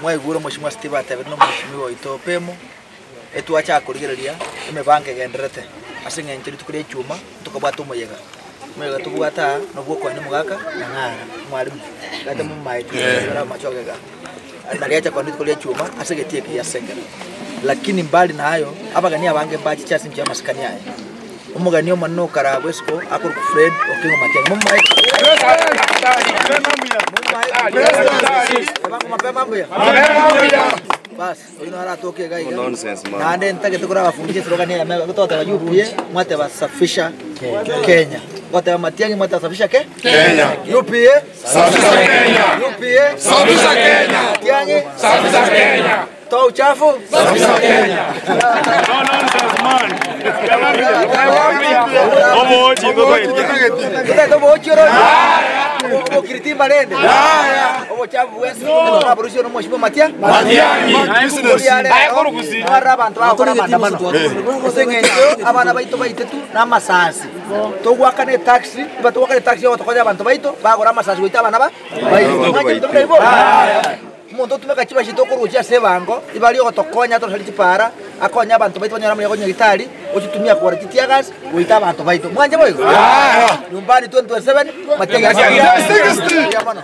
Mwaigure Omochie Steve atebire na omochie oito Pemo, etwachaka korigereria emebango egendererete ase eng'encho rituko ria echuma tokabwata omoyega. Omoyega tobwate aa nobwo okoenia omogaka Nyang'ara omwalimu gete momaete ore amachoge igaa. Naria acha koenia rituko ria echuma ase egetii eke gia Sengera. Lakini mbali na ayo, abageni abange mbachiche ase enchera y'amasikani aya. Omogeni omonene okare abwo isiko akorokwa Fred Okengo Matiang'i. Momomaete? Momomaete? Ebango mapema mbuya? Bas, oyio naro aratoke iga iga. Nonsense, man. Naende ntagete korabafundisha eslogan eyemo iga, togoteba UPA, mwateba safisha Kenya. Goteba Matiang'i mwateba safisha ke? Kenya. UPA? Safisha Kenya. UPA? Safisha Kenya. Matiang'i? Safisha Kenya. Toa uchafu? Safisha Kenya. No nonsense man. Obochi totoeti. Totete obochi oro? Obokiritimba rende? Obochafu bwensi toraborusia nomoshimo matia? Matiang'i. Mwarora abanto bagokora amaandamano ase eng'encho abana baito baitetu na amasasi togoakana etaxi iba togoakana etaxi yogotokonya abanto baito bagora amasasi goita abana ba baito mwanche ebinto buna ibo omonto otumeka chibasiti okorusia ase ebango iba aria ogotokonya atoroserie chipara akonye abanto baito banyore amaya konywa gitari ochitumia kogora chiteargas goita abanto baito mwanche boigo nyumbani 2027 matiang'i mbuya mono.